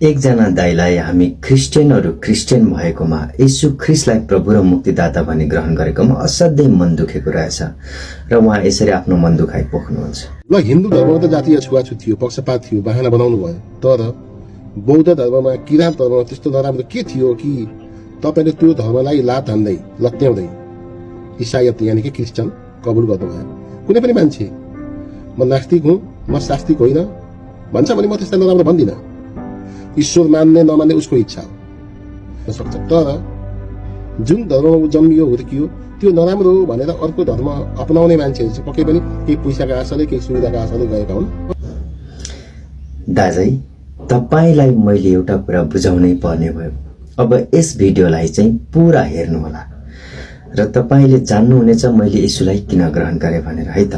एकजना दाइलाई हामी क्रिस्चियन भएकोमा येशू ख्रीष्टलाई प्रभु र मुक्तिदाता भनी ग्रहण गरेकोमा असाध्यै मन दुखेको रहेछ र उहाँ यसरी आफ्नो मन दुखाइ पोख्नुहुन्छ। ल हिन्दू धर्ममा त जातीय छुवाछुत थियो, पक्षपात थियो, बहाना बनाउनु भयो। तर बौद्ध धर्ममा, किराँत धर्ममा त्यस्तो नराम्रो के थियो कि तपाईले त्यो धर्मलाई लात हान्दै लत्याउँदै ईसाईयत यानि कि क्रिस्चियन कबुल गर्नुभयो? कुनै पनि मान्छे म नास्तिक हुँ, म शास्त्रिक होइन भन्छ भने म त्यस्ता नराम्रो भन्दिनँ। ईश्वर मान्ने नमान्ने उसको इच्छा हो सक्छ। तर जुन धर्ममा जन्मियो हुर्कियो त्यो नराम्रो हो भनेर अर्को धर्म अपनाउने मान्छेहरू चाहिँ पक्कै पनि केही पैसाका आशाले, केही सुविधाका आशाले गएका हुन्। दाजै, तपाईलाई मैले एउटा कुरा बुझाउनै पर्ने भयो। अब यस भिडियोलाई चाहिँ पुरा हेर्नु होला र तपाईले जान्नुहुनेछ मैले येशूलाई किन ग्रहण गरे भनेर, है त।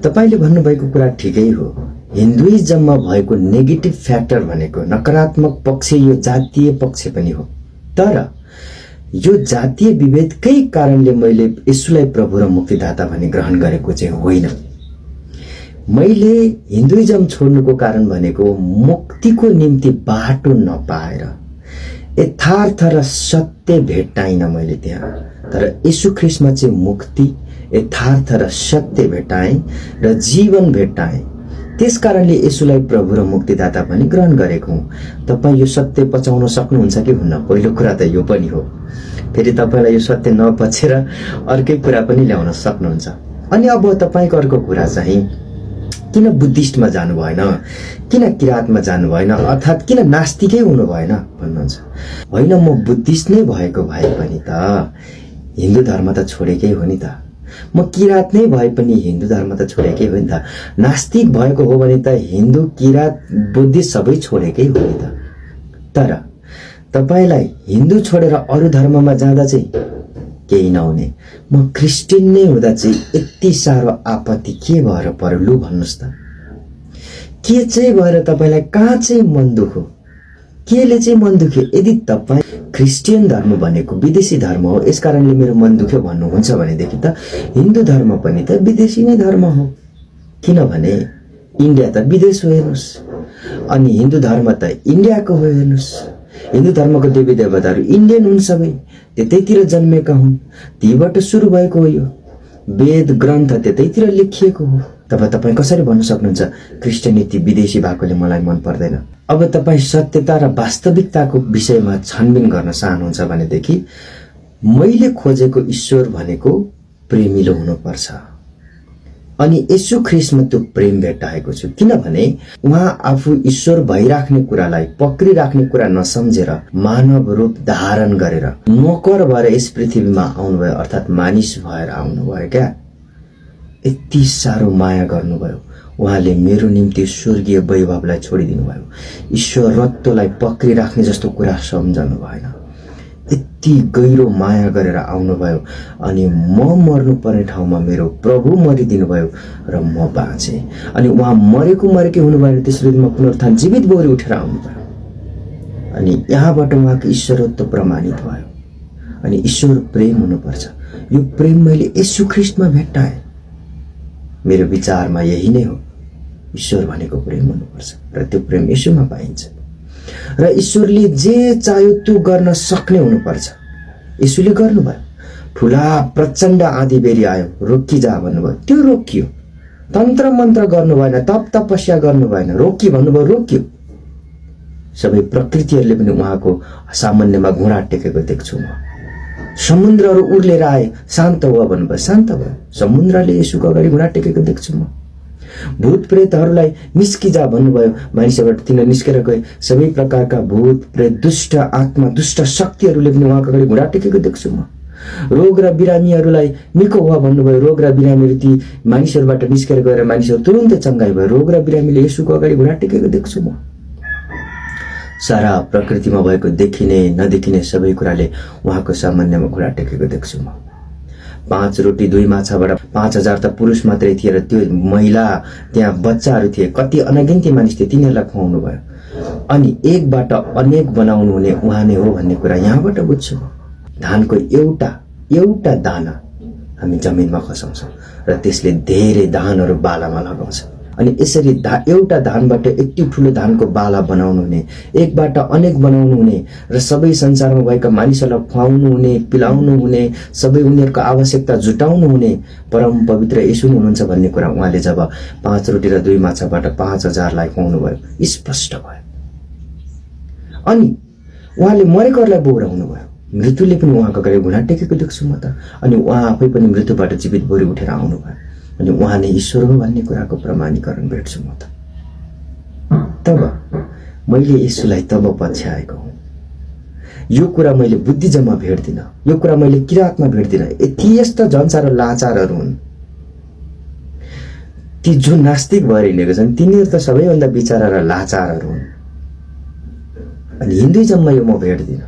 तपाईले भन्नुभएको कुरा ठिकै हो। हिन्दुइजममा भएको नेगेटिभ फ्याक्टर भनेको नकारात्मक पक्ष यो जातीय पक्ष पनि हो। तर यो जातीय विभेदकै कारणले मैले येशूलाई प्रभु र मुक्तिदाता भनी ग्रहण गरेको चाहिँ होइन। मैले हिन्दुइजम छोड्नुको कारण भनेको मुक्तिको निम्ति बाटो नपाएर यथार्थ र सत्य भेट्टाइन मैले त्यहाँ। तर येशू ख्रीष्टमा चाहिँ मुक्ति, यथार्थ र सत्य भेट्टाएँ र जीवन भेट्टाएँ। त्यस कारणले येशूलाई प्रभु र मुक्तिदाता भनी ग्रहण गरेको हुँ। तपाईँ यो सत्य पचाउन सक्नुहुन्छ कि हुन्न? पहिलो कुरा त यो पनि हो। फेरि तपाईलाई यो सत्य नपचेर अर्कै कुरा पनि ल्याउन सक्नुहुन्छ। अनि अब तपाईको अर्को कुरा चाहिँ किन बुद्धिस्टमा जानु भएन, किन किराँतमा जानु भएन, अर्थात् किन नास्तिकै हुनु भएन भन्नुहुन्छ। होइन, म बुद्धिस्ट नै भएको भए पनि त हिन्दू धर्म त छोडेकै हो नि त। म किराँत नै भए पनि हिन्दू धर्म त छोडेकै हो नि त। नास्तिक भएको हो भने त हिन्दू, किराँत, बुद्धिस्ट सबै छोडेकै हो नि त। तर तपाईलाई हिन्दू छोडेर अरू धर्ममा जाँदा चाहिँ केही नहुने, म क्रिस्चियन नै हुँदा चाहिँ यति साह्रो आपत्ति के भएर पर्यो लु भन्नुहोस् त। के चाहिँ भएर तपाईलाई कहाँ चाहिँ मन दुख्यो? केले चाहिँ मन दुख्यो? यदि तपाईँ क्रिस्चियन धर्म भनेको विदेशी धर्म हो, यस कारणले मेरो मन दुख्यो भन्नुहुन्छ भनेदेखि त हिन्दू धर्म पनि त विदेशी नै धर्म हो। किनभने इन्डिया त विदेश हो हेर्नुहोस्, अनि हिन्दू धर्म त इन्डियाको हो हेर्नुहोस्। हिन्दू धर्मको देवी देवताहरू इन्डियन हुन्, सबै त्यतैतिर जन्मेका हुन्, तीबाट सुरु भएको हो। यो वेद ग्रन्थ त्यतैतिर लेखिएको हो। तब तपाईँ कसरी भन्न सक्नुहुन्छ क्रिस्चियनिटी विदेशी भएकोले मलाई मन पर्दैन? अब तपाईँ सत्यता र वास्तविकताको विषयमा छानबिन गर्न चाहनुहुन्छ भनेदेखि मैले खोजेको ईश्वर भनेको प्रेमिलो हुनुपर्छ। अनि येशू ख्रीष्टमा त्यो प्रेम भेट्टाएको छु। किनभने उहाँ आफू ईश्वर भइराख्ने कुरालाई, पक्रिराख्ने कुरा नसम्झेर मानव रूप धारण गरेर नोकर भएर यस पृथ्वीमा आउनुभयो, अर्थात् मानिस भएर आउनुभयो। क्या यति साह्रो माया गर्नुभयो उहाँले, मेरो निम्ति स्वर्गीय वैभवलाई छोडिदिनु भयो। ईश्वरत्वलाई पक्रिराख्ने जस्तो कुरा सम्झनु भएन। यति गहिरो माया गरेर आउनुभयो अनि म मर्नु पर्ने ठाउँमा मेरो प्रभु मरिदिनु भयो र म बाँचे। अनि उहाँ मरेकै हुनुभयो, त्यसरी म पुनरुत्थान जीवित भएर उठेर आउनुभयो। अनि यहाँबाट उहाँको ईश्वरत्व प्रमाणित भयो। अनि ईश्वर प्रेम हुनुपर्छ। यो प्रेम मैले येशू ख्रीष्टमा भेट्टाएँ। मेरो विचारमा यही नै हो, ईश्वर भनेको प्रेम हुनुपर्छ र त्यो प्रेम येशूमा पाइन्छ। र ईश्वरले जे चाह्यो त्यो गर्न सक्ने हुनुपर्छ। येशूले गर्नुभयो। ठुला प्रचण्ड आँधी बेरी आयो, रोकिजा भन्नुभयो, त्यो रोकियो। तन्त्र मन्त्र गर्नु भएन, तप तपस्या गर्नु भएन, रोकी भन्नुभयो, रोकियो। सबै प्रकृतिहरूले पनि उहाँको सामान्यमा घुँडा टेकेको देख्छु म। समुद्रहरू उर्लेर आए, शान्त हुआ भन्नुभयो, शान्त भयो। समुद्रले येशूको अगाडि घुँडा टेकेको देख्छु म। भूत प्रेतहरूलाई निस्किजा भन्नुभयो, मानिसबाट तिनीहरू निस्केर गए। सबै प्रकारका भूत प्रेत, दुष्ट आत्मा, दुष्ट शक्तिहरूले पनि उहाँको अगाडि घुँडा टेकेको देख्छु म। रोग र बिरामीहरूलाई निको हुआ भन्नुभयो, रोग र बिरामीहरू ती मानिसहरूबाट निस्केर गएर मानिसहरू तुरुन्तै चङ्गाइ भयो। रोग र बिरामीले येशूको अगाडि घुँडा टेकेको देख्छु म। सारा प्रकृतिमा भएको देखिने नदेखिने सबै कुराले उहाँको सामान्यमा घुँडा टेकेको देख्छु म। 5 रोटी 2 माछाबाट 5000 त पुरुष मात्रै थिए र त्यो महिला, त्यहाँ बच्चाहरू थिए, कति अनगिन्ती मानिस थिए, तिनीहरूलाई खुवाउनु भयो। अनि एकबाट अनेक बनाउनु हुने उहाँ नै हो भन्ने कुरा यहाँबाट बुझ्छु। धानको एउटा दाना हामी जमिनमा खसाउँछौँ र त्यसले धेरै धानहरू बालामा लगाउँछ। अनि यसरी एउटा धानबाट यति ठुलो धानको बाला बनाउनु हुने, एकबाट अनेक बनाउनु हुने र सबै संसारमा भएका मानिसहरूलाई खुवाउनु हुने, पिलाउनु हुने, सबै उनीहरूको आवश्यकता जुटाउनु हुने परम पवित्र येशू हुनुहुन्छ भन्ने कुरा उहाँले जब 5 रोटी र 2 माछाबाट 5000लाई खुवाउनु भयो स्पष्ट भयो। अनि उहाँले मरेकोहरूलाई बोराउनु भयो, मृत्युले पनि उहाँको अगाडि घुँडा टेकेको देख्छु म त। अनि उहाँ आफै पनि मृत्युबाट जीवित बोरी उठेर आउनु भयो अनि उहाँ नै ईश्वर हो भन्ने कुराको प्रमाणीकरण भेट्छु म त। तब मैले येशूलाई तब पछ्याएको हुँ। यो कुरा मैले बुद्धिज्ममा भेट्दिन, यो कुरा मैले किरातमा भेट्दिन। एथियस्ट झन् साह्रो लाचारहरू हुन्। ती जो नास्तिक भएर हिँडेको छन् तिनीहरू त सबैभन्दा बिचारा र लाचारहरू हुन्। अनि हिन्दुइजममा यो म भेट्दिन।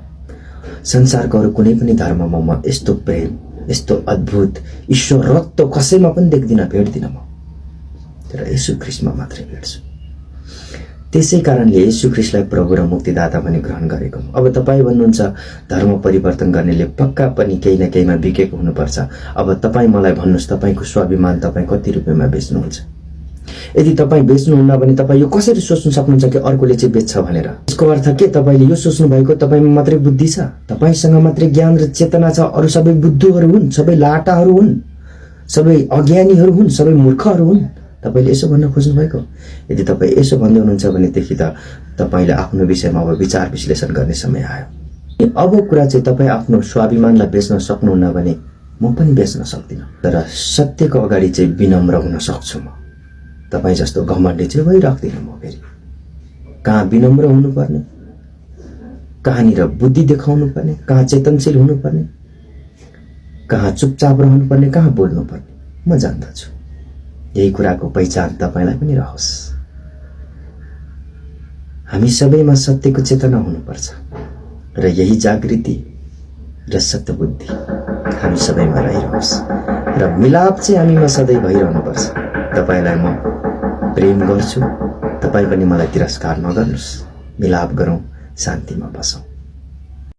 संसारको अरू कुनै पनि धर्ममा म यस्तो प्रेम, यस्तो अद्भुत ईश्वरत्व कसैमा पनि देख्दिन, भेट्दिन म। तर येशू ख्रीष्टमा मात्रै भेट्छु। त्यसै कारणले येशू ख्रीष्टलाई प्रभु र मुक्तिदाता पनि ग्रहण गरेको। अब तपाईँ भन्नुहुन्छ धर्म परिवर्तन गर्नेले पक्का पनि केही न केहीमा बिकेको हुनुपर्छ। अब तपाईँ मलाई भन्नुहोस् तपाईँको स्वाभिमान तपाईँ कति रुपियाँमा बेच्नुहुन्छ? यदि तपाईँ बेच्नुहुन्न भने तपाईँ यो कसरी सोच्नु सक्नुहुन्छ कि अर्कोले चाहिँ बेच्छ भनेर? यसको अर्थ के तपाईँले यो सोच्नु भएको तपाईँमा मात्रै बुद्धि छ, तपाईँसँग मात्रै ज्ञान र चेतना छ, अरू सबै बुद्धुहरू हुन्, सबै लाटाहरू हुन्, सबै अज्ञानीहरू हुन्, सबै मूर्खहरू हुन्? तपाईँले यसो भन्न खोज्नु भएको? यदि तपाईँ यसो भन्दै हुनुहुन्छ भनेदेखि त तपाईँले आफ्नो विषयमा अब विचार विश्लेषण गर्ने समय आयो। अब कुरा चाहिँ तपाईँ आफ्नो स्वाभिमानलाई बेच्न सक्नुहुन्न भने म पनि बेच्न सक्दिनँ। तर सत्यको अगाडि चाहिँ विनम्र हुन सक्छु म। तपाईँ जस्तो घमण्डी चाहिँ भइराख्दिनँ म। फेरि कहाँ विनम्र हुनुपर्ने, कहाँनिर बुद्धि देखाउनु पर्ने, कहाँ चेतनशील हुनुपर्ने, कहाँ चुपचाप रहनुपर्ने, कहाँ बोल्नुपर्ने म जान्दछु। यही कुराको पहिचान तपाईँलाई पनि रहोस्। हामी सबैमा सत्यको चेतना हुनुपर्छ र यही जागृति र सत्य बुद्धि हामी सबैमा रहिरहोस् र मिलाप चाहिँ हामीमा सधैँ भइरहनुपर्छ। तपाईँलाई म प्रेम गर्छु, तपाईँ पनि मलाई तिरस्कार नगर्नुहोस्। मिलाप गरौँ, शान्तिमा बसौँ।